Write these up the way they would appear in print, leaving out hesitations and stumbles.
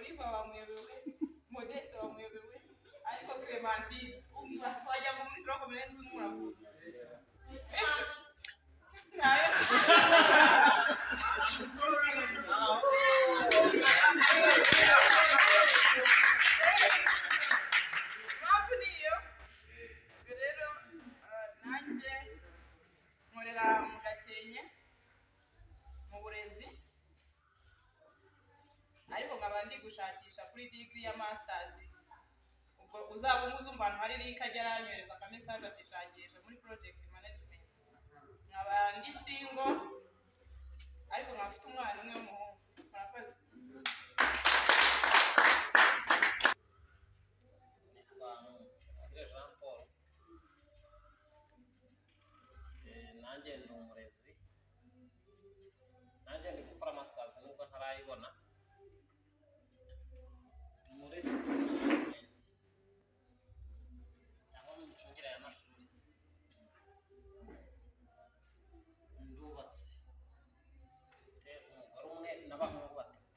Olive bamuyobewe, Modeste bamuyobewe, ariko Clementine umva wajya ngo muri turakomeye n'umuravuga ntayo. Impamvu niyo. Ubwo rero nanjye nkorera mu Gakenke mu burezi, ariko nkaba ndi gushakisha kuri degree ya masters. Ubwo uzaba uzumva ahantu hari link, ajya aranyohereza aka message ati "Shakisha muri project management." Nkaba ndi single, ariko nkaba mfite umwana umwe w'umuhungu. Murakoze. Nitwa Muhire Jean Paul. Nanjye ndi umurezi, nanjye ndi gukora masters nubwo ntarayibona, muri school management cyangwa mu micungire y'amashuri. Ndubatse, mfite umugore umwe n'abahungu batatu.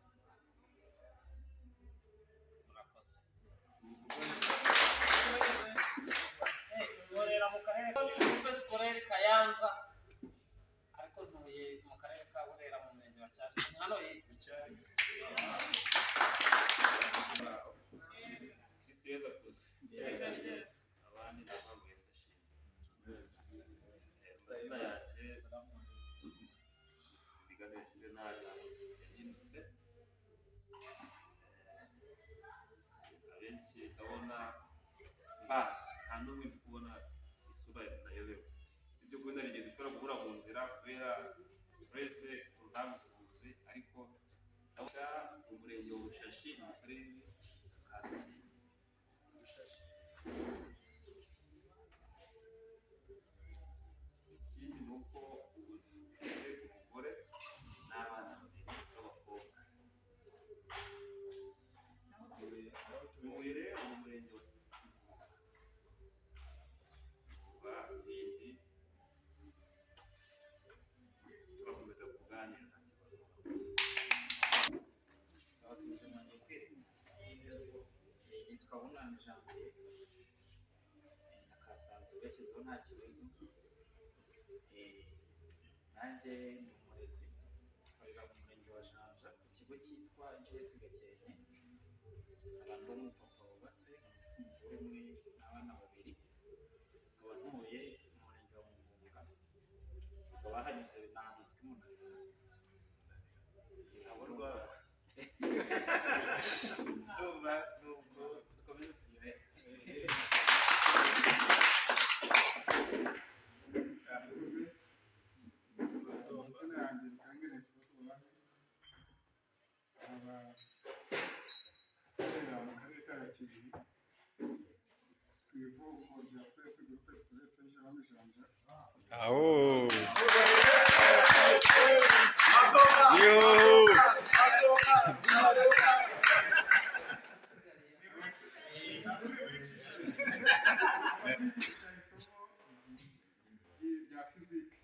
Murakoze. Nkorera mu karere ka Groupe Scolaire Kayanza, ariko ntuye mu karere ka Burera, mu murenge wa Cyane hano hirya. Kristo Yesu akuze. Abandi ndavuga ngo Yesu ashimwe. Amazina yanjye Brigade Juvenal yahindutse. Abenshi ndabona mbazi, nta n'umwe ndi kubona isura nayobewe. Sibyo ko wenda hari igihe dushobora guhura mu nzira kubera stress ntamusuhuze, ariko ndabona umurenge wa Bushashi mu karere ka Gakenke. Ikindi ni uko ubu mfite umugore n'abana babiri b'abakobwa. Ntuye rero mu murenge wa Kivuga. Ibindi turakomeza kuganira, nta kibazo. Abasuhuza nanjye kwereka. Nitwa Bunani Janvier na Kasanzwe gashyizeho, nta kibazo. Nanjye ni umurezi, nkorera mu murenge wa Janja ku kigo cyitwa GS Gakenke. Nkaba ndi umupapa wubatse, nkaba mfite umugore umwe n'abana babiri, nkaba ntuye mu murenge wa Mugunga, ubwo bahanyuze ni ahantu hitwa i Munanira. Abo rwagwa. Ndumva nubwo dukomeze tugere. Yakoze. Amazina yanjye Bitangire Furuwahe, nkaba nkorera mu karere ka Gakenke ku ivuko rya Presse Groupe Scolaire Saint Jerome Janja. Aho. Yo. Nigisha isomo rya fizike.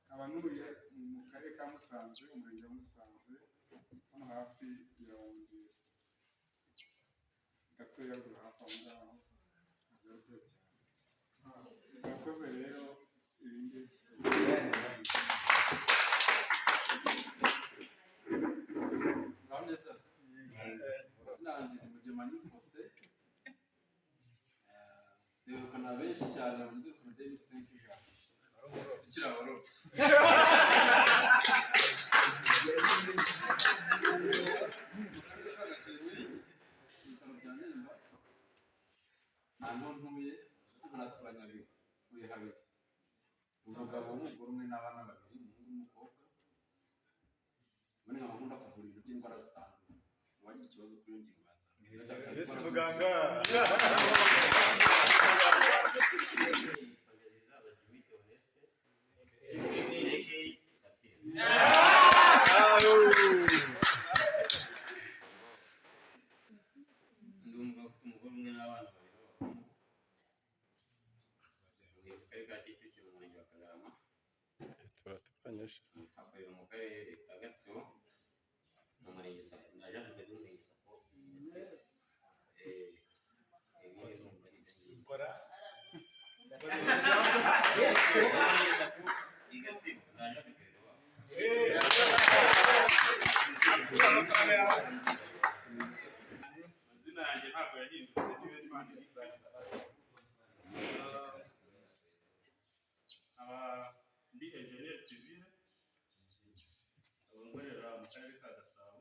Nkaba ntuye mu karere ka Musanze, umurenge wa Musanze, hano hafi ya Wongera gatoya ruguru, hafi aho ngaho, ntabwo ari kure cyane. Murakoze rero, ibindi. Ngaho neza. Amazina yanjye ni Mugemanyi Faustin. Ndihukana benshi cyane bageze ku madeni senke ijana. Tukiri abarobyi. Mu karere ka Gakenke, ibitaro bya Nemba, nta niho ntuye, haratura Nyabihu, ntuye habiri. Umugabo w'umugore umwe n'abana babiri, umuhungu n'umukobwa. Ubundi nkaba nkunda kuvura ibintu by'indwara zitandura. Uwagira ikibazo kuri iyo ngingo yaza. Yesu muganga. Nitwa Ngezizaza Jimmy Theoneste aka Satire. Ndumva ufite umugore umwe n'abana babiri b'abahungu. Ntuye mu karere ka Kicukiro, mu murenge wa Kagarama. Turaturanye sha. Akorera mu karere ka Gatsibo mu murenge Sako na Jean Claude w'umurenge Sako. Ibindi numva ni ibyo ngibyo. Kora. Umurenge Sako i Gatsibo na Jean Claude wabo. Amazina yanjye ntabwo yahindutse, niba Imana iri. Aba ndi engineer civil, nkaba nkorera mu karere ka Gasabo,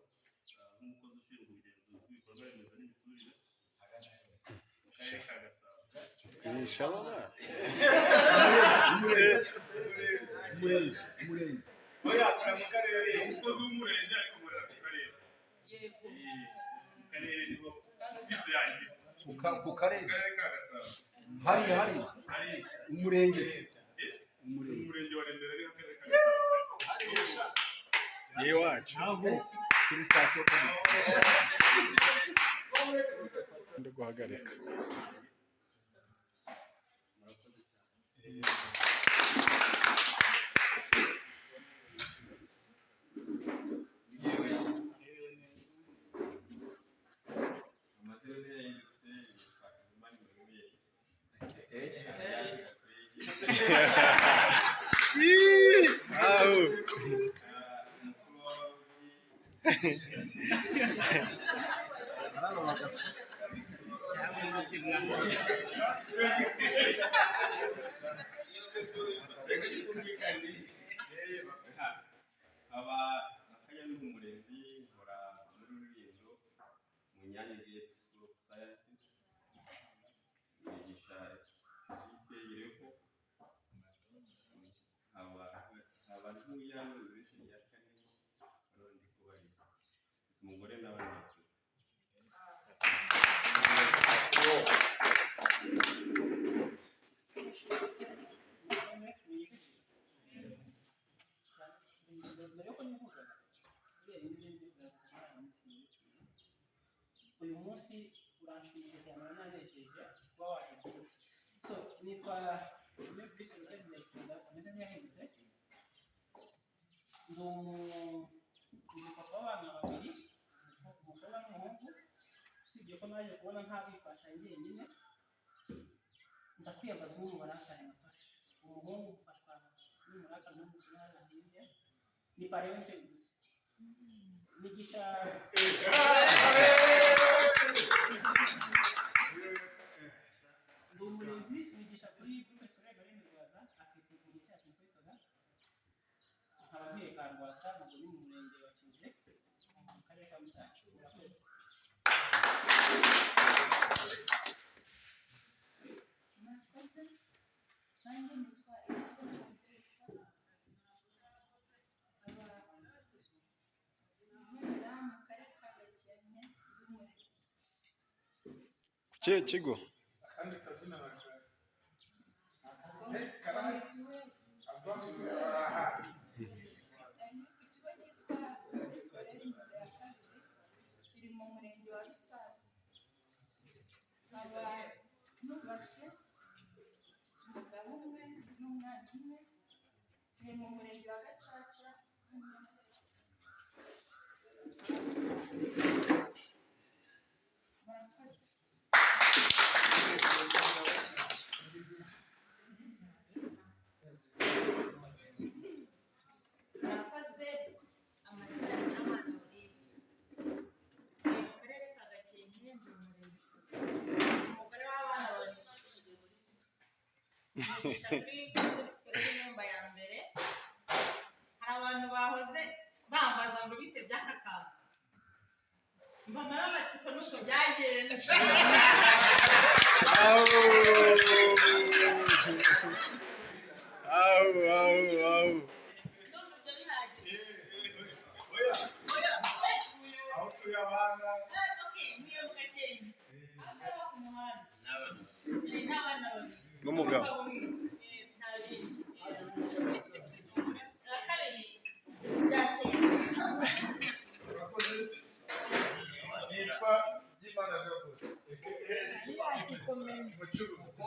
nk'umukozi ushinzwe ubugenzuzi bw'ibikorwa remezo n'imiturire mu karere ka Gasabo. Twihisha abana. Umukozi w'umurenge ariko nkorera ku karere. Mu karere niho ofisi yanjye. Ku karere? Mu karere ka Gasabo. Hariya hariya? Hari. Umurenge se? Umurenge wa Remera ariho akarere ka Gasabo kari. Ni iwacu. Aho kuri sitasiyo polisi. Ndi guhagarika. Murakoze cyane. Amazina ye yahindutse, yitwa Hakizimana Emmanuel. Aho. Umukuru w'ababyeyi. Aba akanya ni umurezi, nkora muri Rulindo mu Nyange School of Sciences, nigisha physique yereho, nkaba ntuye hano muri ya kane, hano ndi kubarizwa, mfite umugore n'abana batatu. Mbere yuko nivuga buriya n'izindi uyu munsi uranshimishije cyane, uranejeje kuba wahindutse. So nitwa Aimé Brice Ndayisenga, ameze nk'iyahindutse. Ndi umupapa w'abana babiri, umukobwa n'umuhungu. Usibye ko naje kubona ntabifasha njyenyine, nza kwiyambaza umwe mu barakare nafashe umuhungu ufashwa n'umurakare n'umwana hirya ni parewe, nicyo bivuze nigisha. Ndi umurezi, nigisha kuri groupe scolaire Marine Rwaza akita mu gice cyacu kwitwaga, nkaba ntuye Karwasa mu ni mu murenge wa Kibuye mu karere ka Musanze. Murakoze. Murakoze. Nanjye nitwa Elizabeth Francisca, nkaba nkorera mu karere ka Gakenke, ndi umurezi. Ku kihe kigo? Akandi kazina karahari. Mituweli. Aha. Ni ku kigo cyitwa Groupe Scolaire Nyundo ya kabiri, kiri mu murenge wa Rusasa. Nkaba nubatse, umugabo umwe n'umwana umwe. Ni mu murenge wa Gacaca hano. Murakoze. Murakoze. Amazina ni Amana Olive. Ndi mu karere ka Gakenke, ndi umurezi, umugore w'abana babiri. Nigisha kuri groupe scolaire Nyumba ya mbere. Hari abantu bahoze bambaza ngo bite by'aka kantu, mbamara amatsiko n'uko byagenze. Aho. Aho, aho, aho. Ndumva ibyo bihagije. Oya. Oya. Aho tuye abana. Okay, niyo mu Gakenke aho ku muhanda. N'abana babiri. N'umugabo. Nta bindi. Bwa kabiri byateye. Urakoze. Nitwa Byimana Jean Bosco aka umucuruzi.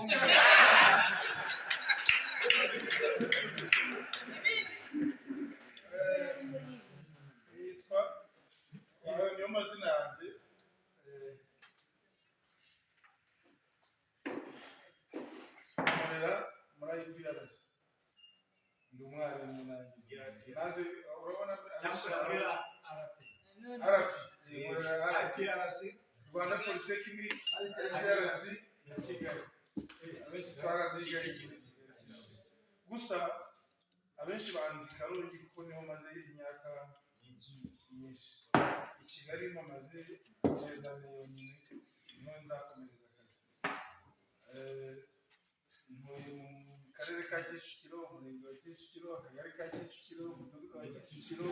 Ndi umwarimu nanjye. Naze urabona Cyangwa muri RP. RP. Nkorera RP. IPRC. Rwanda Polytechnic IPRC ya Kigali. Abenshi twarabyiga gusa abenshi banzi Karongi kuko niho maze imyaka myinshi. I Kigali mpamaze amezi 4 yonyine, niho nzakomereza akazi. Ntuye mu karere ka Kicukiro, umurenge wa Kicukiro, akagari ka Kicukiro, umudugudu wa Kicukiro,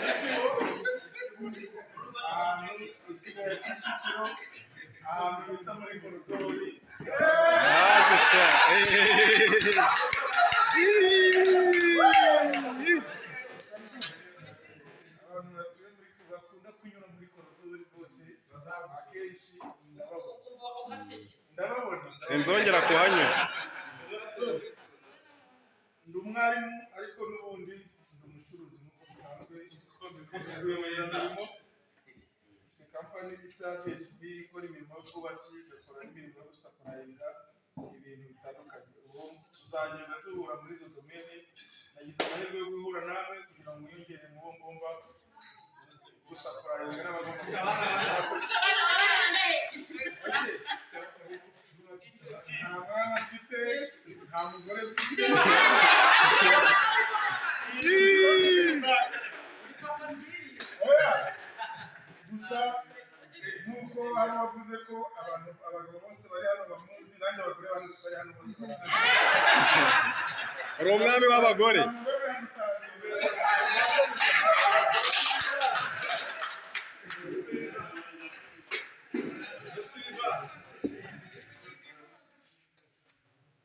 Isibo, ahantu Isibo ya Kicukiro, ahantu bita muri korodori. Naze sha. Abantu batuye muri bakunda kunyura muri korodori bose akenshi ndababona, ndababona. Sinzongera kuhanyura. Ndi umwarimu ariko n'ubundi ndi umucuruzi nk'uko bisanzwe, rwiyemezamirimo. Mfite kampani zita PSB ikora imirimo y'ubwubatsi, igakora n'imirimo yo gusupplyinga ibintu bitandukanye. Ubu tuzagenda duhura muri izo domaine. Nagize amahirwe yo guhura nawe kugira ngo mwiyongere mu bo ngomba gusupplyinga n'abagomba. Okay. Nta mwana mfite, nta mugore mfite. Oya, gusa nk'uko hano wavuze ko abantu abagabo bose bari hano bamuzi, nanjye abagore bari hano bose bamuzi. Uri umwami w'abagore. Nta mugore uri hano utazi.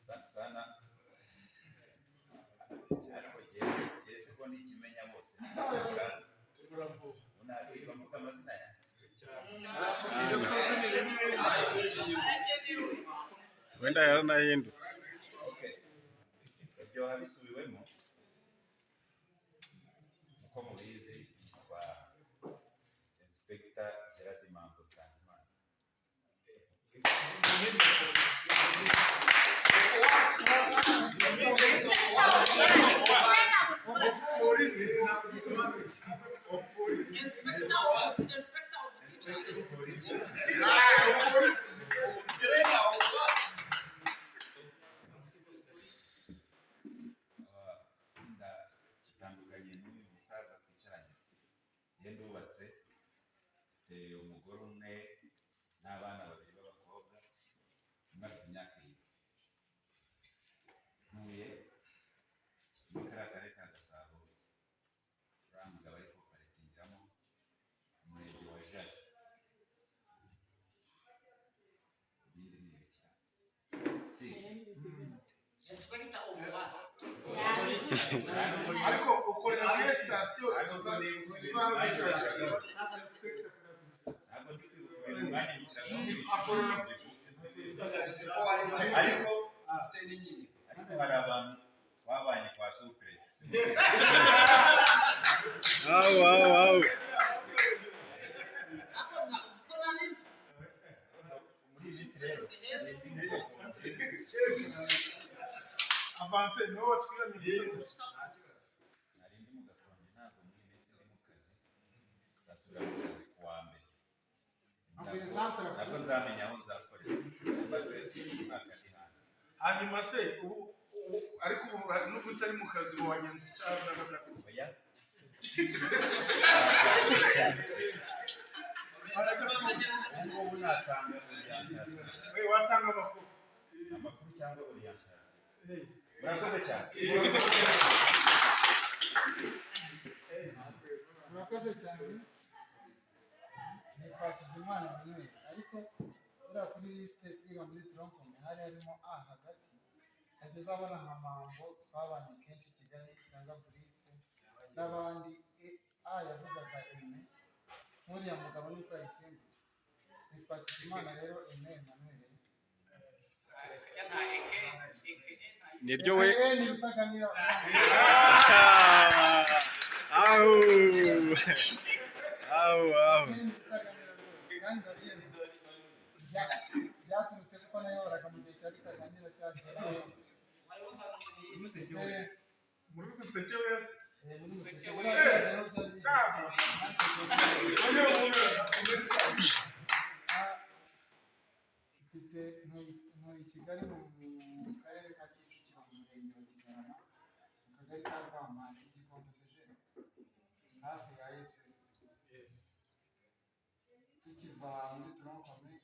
Asante sana. Ariko jye siko nikimenya bose. Unabwirwa mvuga amazina yanjye. Wenda yaranahindutse. Okay. Ibyo bisubiwemo uko mubizi kwa Inspector Gerard Mambo Nsanzimana. Polisi, of police. Inspector of teachers. Ndatandukanye n'uyu musaza twicaranye. Njye ndubatse, mfite umugore umwe n'abana babiri b'abakobwa, umwe afite imyaka 7. Ntuye muri kariya karere ka Gasabo, uriya mugabo ari koperatingiramo, umurenge wa Jari. Ibindi ni ibiki? Si. Inspector of what? Ariko ukorera muri sitasiyo tuzanadushakira. Ntabwo ndi kwibuka ibintu mwanyibukiraga. Akorera Ariko hari abantu twabanye kwa supure. Awu awu awu. Muri iyi minsi rero Avante niwe watwiyamiriye. Nari ndi mu gakonje, ntabwo muri iyi minsi ndi mu kazi, nzasubira mu kazi ku wa mbere. Ntabwo nzamenya aho nzakorera, maze umwaka ndi hanze. Hanyuma se ubu ariko ubu nubwo utari mu kazi ubu wagenza icyaha? Oya. Ubu ngubu natanga orientation. We watanga amakuru. Amakuru cyangwa orientation. Murakoze cyane. Murakoze cyane. Nitwa Hakizimana Emmanuel, ariko buriya kuri lisite twiga muri tronc commun hari harimo A hagati, ntabwo uzabona nka Mambo twabanye kenshi i Kigali cyangwa Brice n'abandi. A yavugaga Aime, nk'uriya mugabo niko yayisimbutse. Nitwa Hakizimana rero Aime Emmanuel. Niryo we. Ni Rutaganira. Awu awu awu. Kandi ndabyemera. Byaturutse kuko nayoboraga mu gihe cya Rutaganira cyagiye. Muri Museke wese. Muri Museke. Ntabwo. Mfite ntuye i Kigali mu karere ka Kicukiro mu murenge wa Kigarama mu kagari ka Rwampara Igikondo Sejeri hafi ya ese. Tukiva muri tronc-commun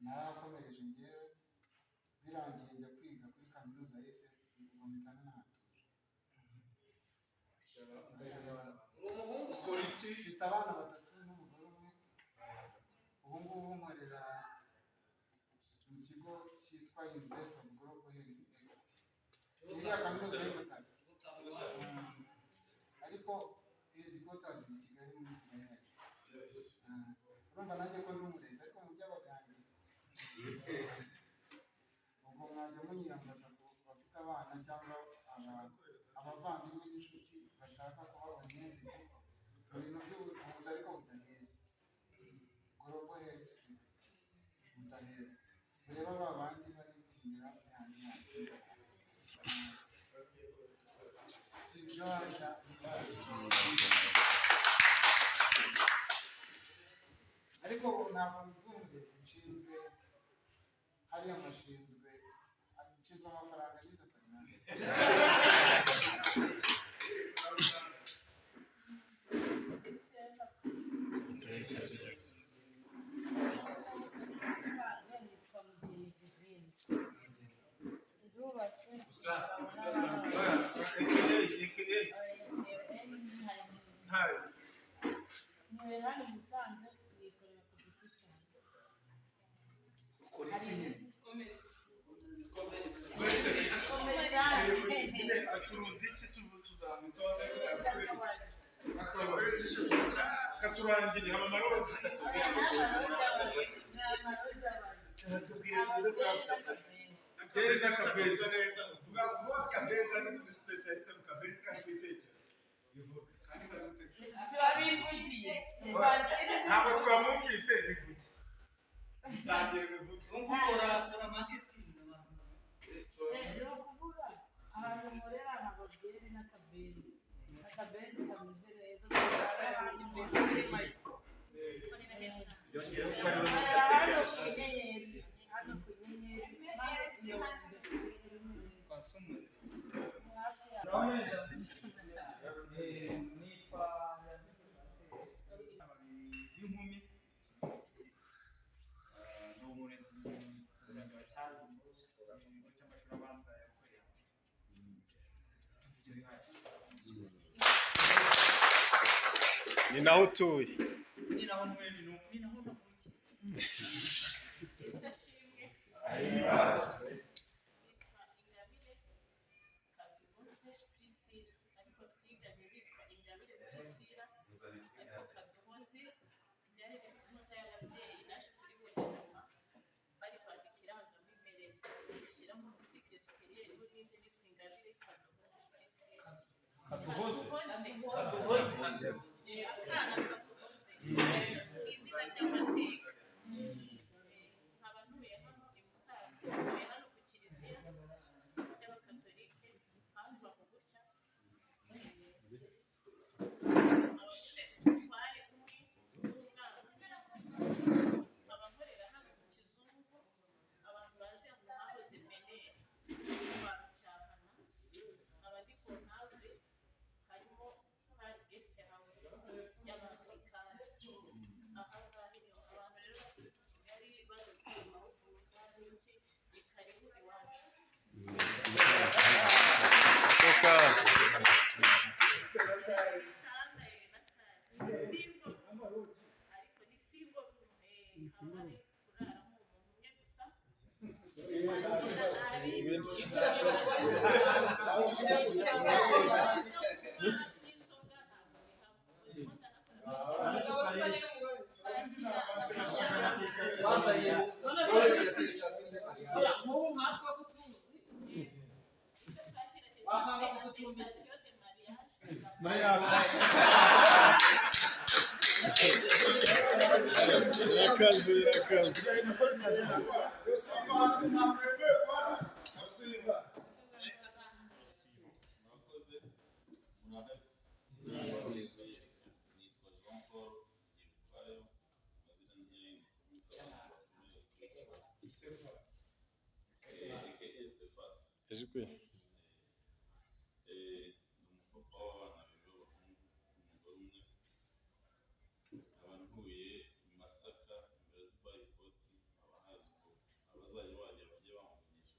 narakomereje ngewe birangiye njya kwiga kuri kaminuza ya ese ubwo mpita nanahatura. Ukora iki? Mfite abana batatu n'umugore umwe. Ubu ngubu nkorera mu kigo cyitwa University of Global Health Equity. Iriya kaminuza y'i Butare. Ariko headquarters iri Kigali muri Kigali Heights. Urumva nanjye ko ndi umurezi ariko mu by'abaganga ubwo mwajya munyiyambaza ku bafite abana cyangwa abavandimwe n'inshuti bashaka kuba oriented mu bintu by'ubuvuzi ariko budaheza. Global Health budaheza. Ureba ba bandi bari kwimira imihanda yacu. Si ibyo waja. Ariko ubu ntabwo mvuga umurezi nshinzwe hariya mashinzwe nshinzwe amafaranga agize finance. Nitwa Mugeni Divine ndubatse. Gusa udasanzwe. AKA Ntare. Nkorera hano i Musanze nikorera ku giti cyanjye. Ukora iki nyine? Uretse nyine acuruza iki tuzamutonde katurangira haba amaroji. Byeri n'akabenzi. Uvuga kuba akabenzi ariko uzi specialite mu kabenzi kandi kwitekera. Bivuga. Kandi kaziteka. Babivugiye. Ntabwo twamwumvise bivuge. Tangira bivuge. Ukora marketing abantu. Ni ukuvuga ahantu nkorera haba byeri n'akabenzi. Akabenzi kameze neza. Nkorera hano ku nyenyeri. Hano ku nyenyeri. Hafi yaho. Nitwa b'inkumi, ni umurezi mu murenge wa Cyarubungo mu kigo cy'amashuri abanza ya Rukorera. Ibyo bihagije. Ni naho utuye? Ni naho ntuye, ni naho navukiye. Ese ashimwe. Nitwa Ingabire Kaduhoze Priscilla ariko twiganye bitwa Ingabire Priscilla ariko Kaduhoze byari impuza y'ababyeyi naje kuribona nyuma bari kwandika irangamimerere rishyiramo cycle supérieur ho nize nitwa Ingabire Kaduhoze Priscilla. Kaduhoze? Kaduhoze. Kaduhoze. Akana Kaduhoze mu izina ry'amateka. Nkaba ntuye hano i Musanze, ntuye hano ku kiliziya y'Abakatolike hafi aho gutya. Abafite umutware umwe n'umwana umwe. Nkaba nkorera hano mu Kizungu, abantu bazi ahantu hahoze Beneri kwa Rucyahana, nkaba ndi comptable harimo hari guest house y'Abangilikani. Aha ngaha niho abantu rero baturuka i Kigali baje gukora amahugurwa n'iki, ni karibu iwacu. Ibitanda na sale. Ni single room ariko ni single room haba hari kuraramo umuntu umwe gusa. N'inzoga ntabwo Nk'ubu nkatwe ko tuzi wasanga kuducumbikira. Irakaze, irakaze. Murakoze. Aka Cephas. Ejwi. Ni umupapa w'abana babiri b'abahungu, umugore umwe. Nkaba ntuye i Masaka imbere ya Dubai Port, abahazi ubwo abazajya bahagera bajye bamuvugisha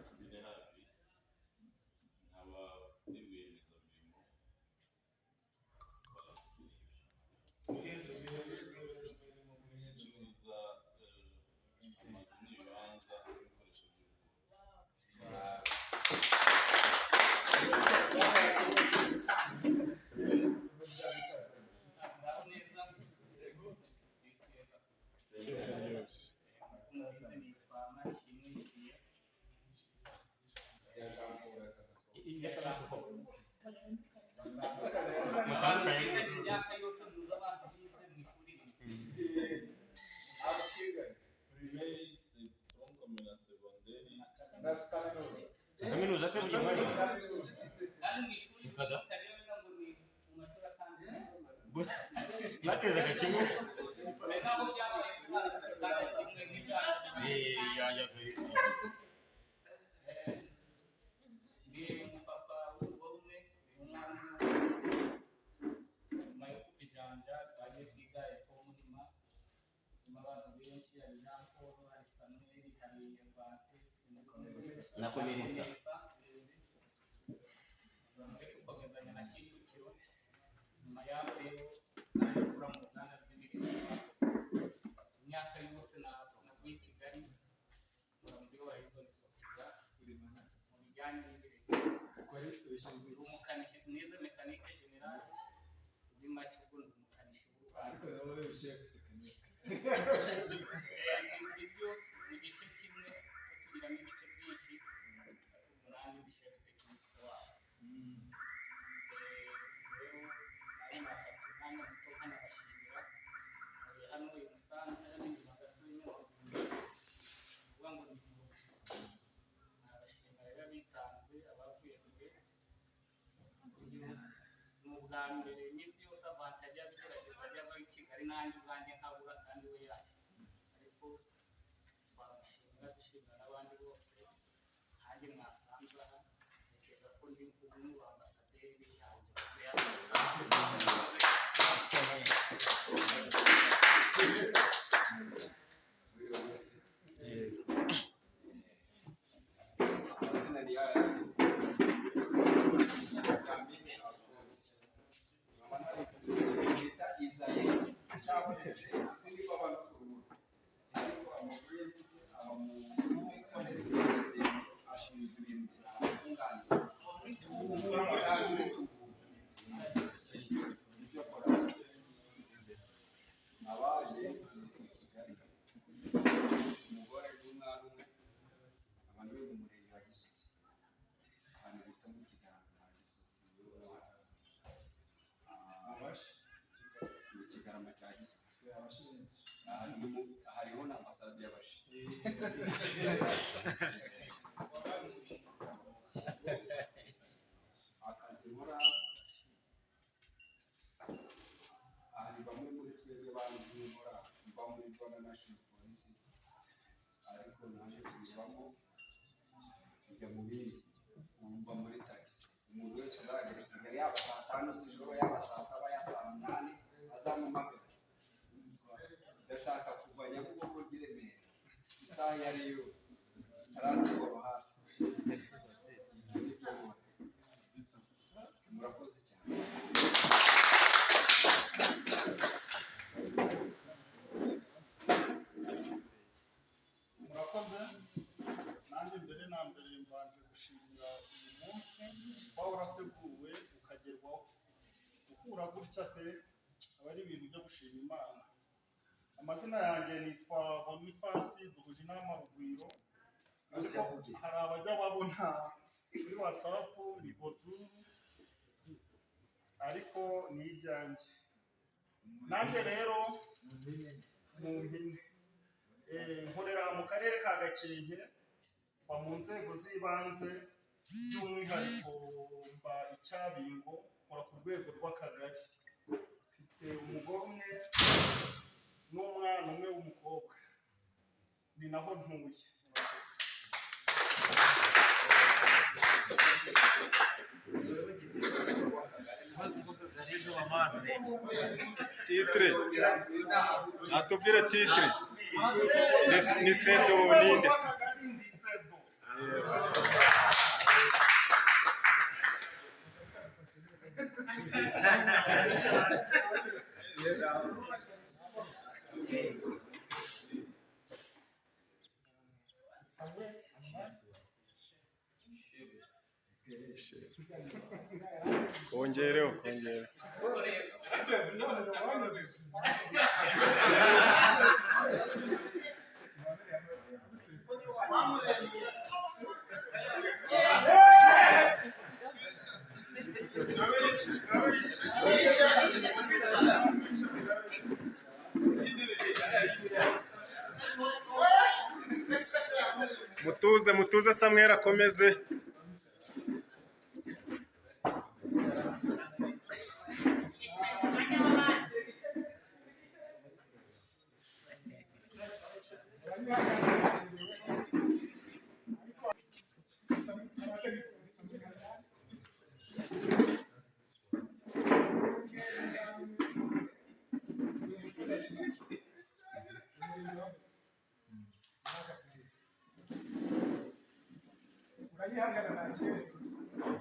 tubine hafi. Nkaba ndi rwiyemezamirimo ukora ncuruza amazu n'ibibanza n'ibikoresho by'ubwubatsi. Muraho neza. Iteka ryose. Umuhinzi nitwa Manishimwe Julien. Abantu twiga imyaka yose muzi abantu bize mu ishuri rimwe. Primaire, c'est tronc commun na secondaire. Kaminuza se burya mwarimu? Kandi mu ishuri Mukada? tutareba ngo ni mu mashuri atandukanye. Mwatezaga kimwe? Hari n'aho byabaye twaratanga kimwe nk'ijana. Ya. Ndi umupapa w'umugore umwe, umwana umwe. Nyuma yo kuva ijanja twagiye kwiga epfo Muhima. Harimo abantu benshi, hari Jean Paul, hari Samuel, hari Evate, Na Komerisa. Muri gukomezanya na Kicukiro. Nyuma yaho rero naje gukora mu ruganda rw'ibiribwa rwa Soko. Imyaka yose navuye i Kigali, nkora muri Horizon Sokora mu bijyanye n'ibiribwa. Ndi umukanishi, nize mekanike generale, muri make ubwo ndi umukanishi w'uruganda. Ibyo ni igice kimwe, tugiramo ibice byinshi, ubwo nanjye ndi chef technique wabo. Rero nawe nafata umwanya muto nkanabashimira. Hano i Musanze, hano inyuma gato y'Inyamaguru, ni ukuvuga ngo ni mu rugo. Nabashimira rero abitanze, abavuye kure. Uyu ni ubwa mbere iminsi yose Avante ajya abigerageza, ajya ava i Kigali nanjye ubwanjye nkabura kandi we yaje. Ariko twamushimira, dushimira n'abandi bose nanjye mwasanze aha, ntekereza ko ndi umwe mu bambasaderi b'ijambo rya Musanze. Amazina ni aya: Kamini Alphonse. Bita Isaie cyabonetse sinzi ko abantu ku rubuga, ariko amakuru ye mfite aba mu ashinzwe ibintu bya kunganira muri Tubu. Ibyo akora nabaye i Kigali, umugore n'umwana umwe, abantu bo mu murenge wa Gisozi, ahantu bita mu Kigarama cya Gisozi. Mu Kigarama cya Gisozi hariho na ambasade y'Abashi. Akazi nkora, hari bamwe muri twebwe banzi nkora mba muri Rwanda National Police, ariko naje kubivamo njya mu bindi, ubu mba muri taxi. Umuntu wese uzagera i Kigali, yaba saa 5 z'ijoro, yaba saa 7, yaba saa 8, azampamagara. Ndashaka kuva Nyabugogo njya i Remera isaha iyo ari yo yose, taransiporo hafi. Ibyo ni byo nkora. Murakoze cyane. Murakoze. Nanjye mbere na mbere mbanje gushimira uyu munsi uba warateguwe ukagerwaho. Gukura gutya pe aba ari ibintu byo gushima Imana. Amazina yanjye nitwa Boniface Duhujinama Rugwiro, ariko hari abajya babona kuri WhatsApp ni Bodu, ariko ni iryanjye. Nanjye rero mu mpine, nkorera mu karere ka Gakenke, mba mu nzego z'ibanze, by'umwihariko mba i Cyabingo, nkora ku rwego rw'akagari. Mfite umugore umwe n'umwana umwe w'umukobwa. Ni naho ntuye. Murakoze. Titre natubwire titre. Ni sedo ninde? Samuel Ambasi. Kongereho, kongere. Mutuze, mutuze, Samuel akomeze. Uranyihangana ntakere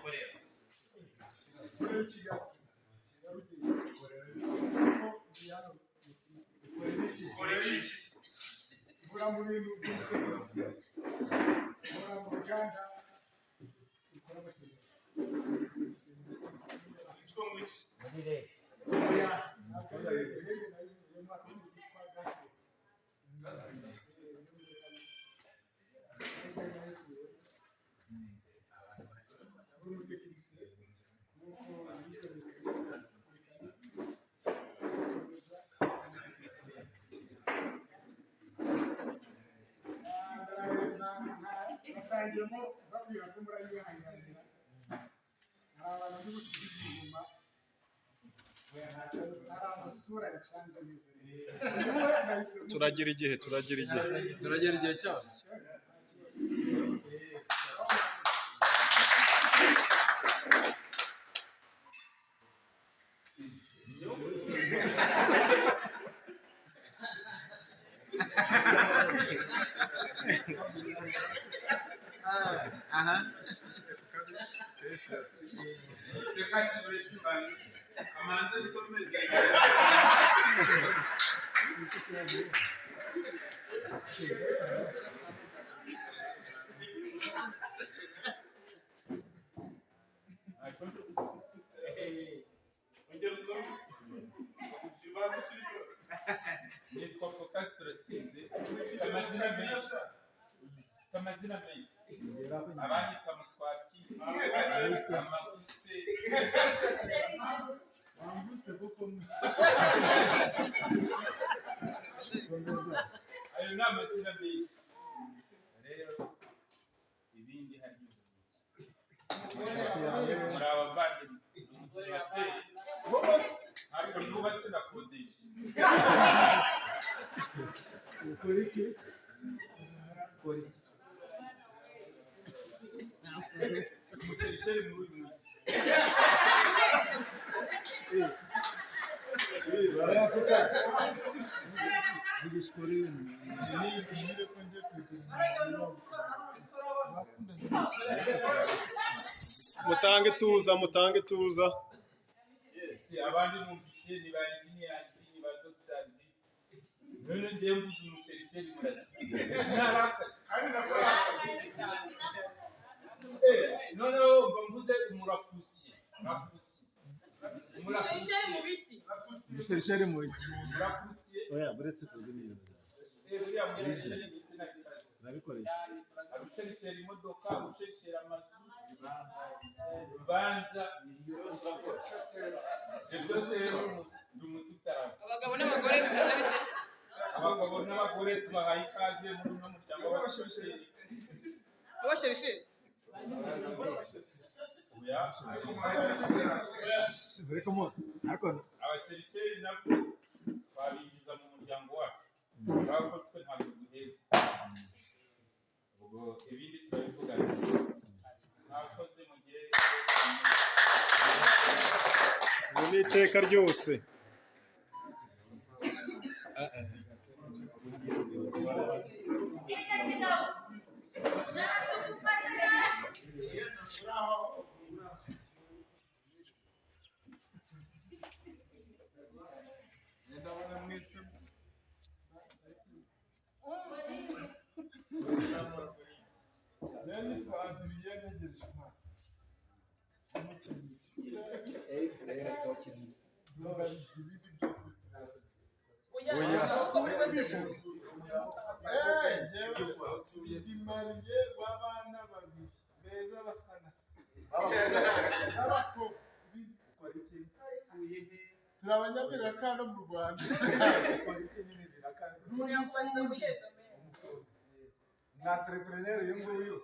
korera i Kigali. Nkora mu bintu by'ubutekinisiye, nkora mu ruganda rukora amashanyarazi. Oya, ntabwo ari REG. REG nayivuyemo, hari ubundi bwitwa Gasnet. Uri umutekinisiye nk'uko yize batangiyemo babwira ko murayihanganira, hari abantu ndi busubize inyuma, hari amasura yacanze neza neza. Turagira igihe, turagira igihe. Turagera igihe cyabo. Aha. Nitwa Focus Turatsinze, mfite amazina menshi, mfite amazina menshi. Abanyita Muswati, Amaguste. Ayo ni amazina menshi. Rero ibindi harimo muri abavandimwe, ni umusenateri, ntabwo nubatse, ndakodesha. Ukora iki? Ukora iki? Umusheri muri uyu mujyi. Mutange tuza, mutange tuza. Yes, abandi numvise ni ba engineers, ni ba doctors. None ngiye mvuze umusheri murasiga. Sinarakaye. Noneho mba mvuze umurakusi. Rakusi. Umusheri mu biki? Umusheri mu biki? Umurakusi. Oya, buretse kuzimya ibintu. Buriya musheri ni izina ry'ikazi. Turabikoresha. Abasherishera imodoka, abasherishera amazu, ibibanza. Ibyo byose rero ndi umuti utarava. Abagabo n'abagore bimeze bite? Abagabo n'abagore tubahaye ikaze muri uno muryango w'abasherisheri. Abasherisheri? Oya. Ariko Abasherisheri nabwo twabinjiza mu muryango wacu. Kubera ko twe ntabwo duheza. Ibindi turabivugana. Mwakoze, mugire. Ubu ni iteka ryose. Ndabona mwese. Njyewe nitwa Adrien Ntegereje Imana. Umukinnyi. Ndumva ibindi byose turaza. Oya. Njyewe ndi mariye w'abana babiri beza basa na se. B'abakobwa. Turi abanyabiraka no mu Rwanda. Ni entrepreneur uyu nguyu.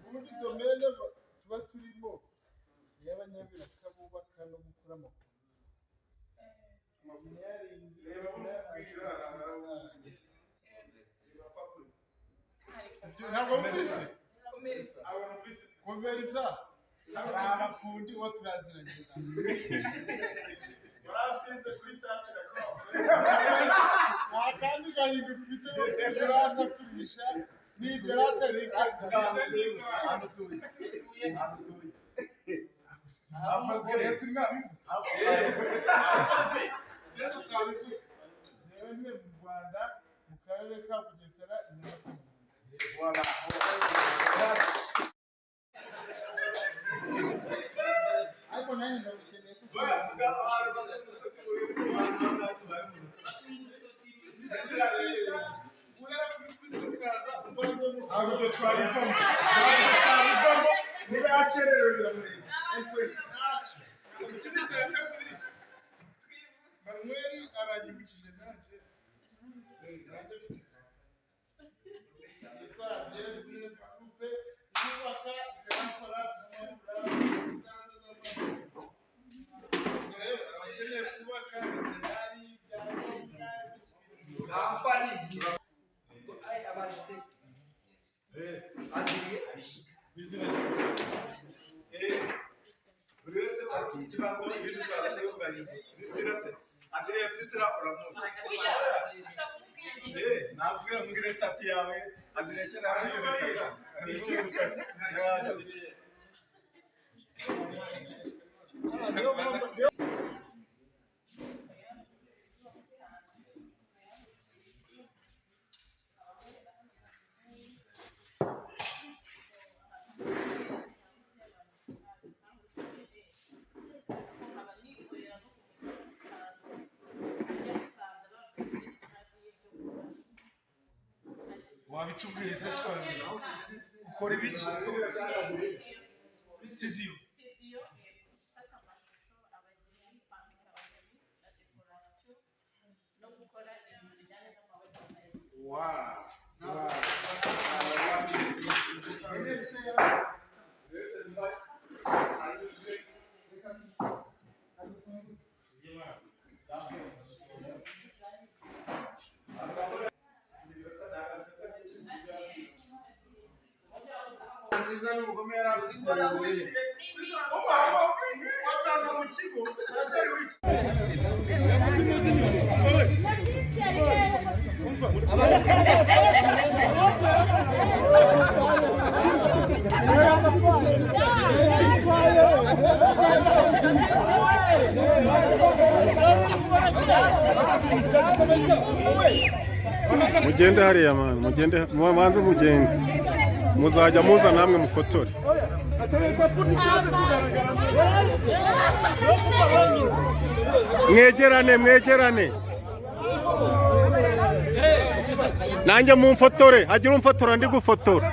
Ubundi domaine tuba turimo ni iy'abanyabiraka bubaka no gukora amakuru. Ntabwo numvise. Komerisa hari abafundi bo turaziranye. Baratsinze kuri cya Nta kandi gahinda ufite uraza kurisha n'ibyo ratarika. Njyewe ntuye mu Rwanda, mu karere ka Bugesera, i Nyamata. Ariko nanjye ndabukeneye kuko guhera kuri Chris ukaza uvanzemo. Ntabwo ibyo twabivamo, ntabwo twabivamo. Niba yakererewe biramureba. Ikindi cya kabiri, Manuel aranyibukije nanjye. Nanjye mfite kampani yitwa Adrien Business Group, yubaka ikanakora ubwo rero abakeneye kubaka tayari ibyangombwa. Kampani abarchitecte Buri wese afite ikibazo, ibindi turaza kubivugana. Priscilla se, Adrien, Priscilla uramuzi? Nakubwira mbwire stati yawe. Adrien kera hari Wabitubwiye se twabimenya? Ukora ibiki muri studio? Studio, gufata amashusho, abageni, kwambika abageni na dekorasiyo no gukora ibintu bijyanye n'amawebusayiti. Wow. Nziza n'ubugome yari afite. Wasanga mu kigo aracyari wica. Mugende hariya mani, mugende mubanze, mugende, muzajya muza namwe mufotore. Mwegerane, mwegerane, nanjye mumfotore, hagira umfotora, ndi gufotora.